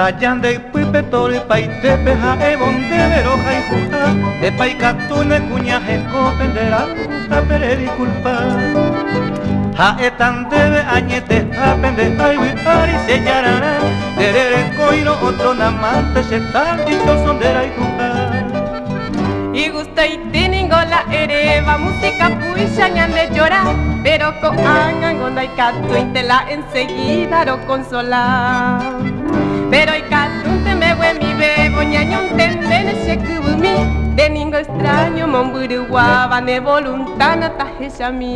Taja nde ypýpe torypaitépe ha'évo ndéve rohayhuha ndépa ikatúne kuña hekópe nde rayhuhápe redisculpa. Ha'éta ndéve añetehápe nde ayvy ári che jararã ndererekóirõ otro namante che tan dichoso nde rayhuha. Y gustoite ningo la ereva música puicha ñande llora pero ko'ág̃a ndaikatuinte la enseguida ro consola. Pero ikatúnte mbeguemi bebo ñañontendéne che kyvymi nde ningo extraño mombyryguáva ne voluntad natahechami.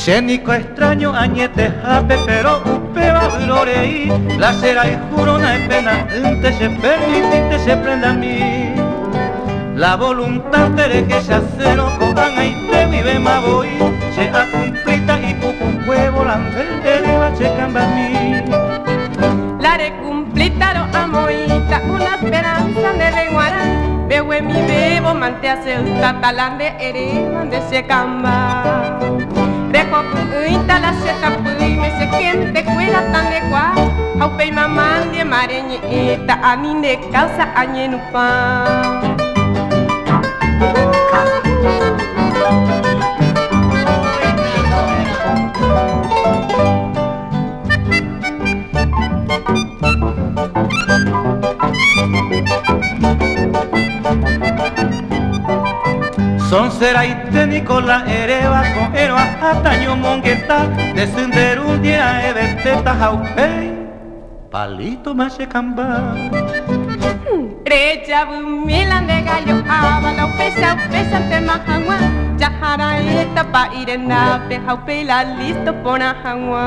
Che niko extraño añetehápe pero upéva vyrorei la che rayhúrõ naepena'ỹnte che permitinte che prendami. La voluntad nderehechasérõ ko'ág̃aite guivéma voi che acumplíta ipukukuévo la nde eréva che kambami. La recumplítaro amoĩta una esperanza ndéve g̃uarã mbeguemi bebo mante aseýta la nde eréva nde che kamba. Rejopy'ỹita la che tapýime che gentekuéra tandekuaa ha upéi mamá ndiema reñe'ẽta ani nde causa añenupã. Sonseraite niko la eréva ko'ẽrõ aháta ñomongeta nde sy nde ru ndie raẽvetéta ha upéi palítoma che kamba. Rejavymi la nde gallo áva la upéicha upéichantema hag̃ua jaharaẽta pa'i rendápe ha upéi la listo porã hag̃ua.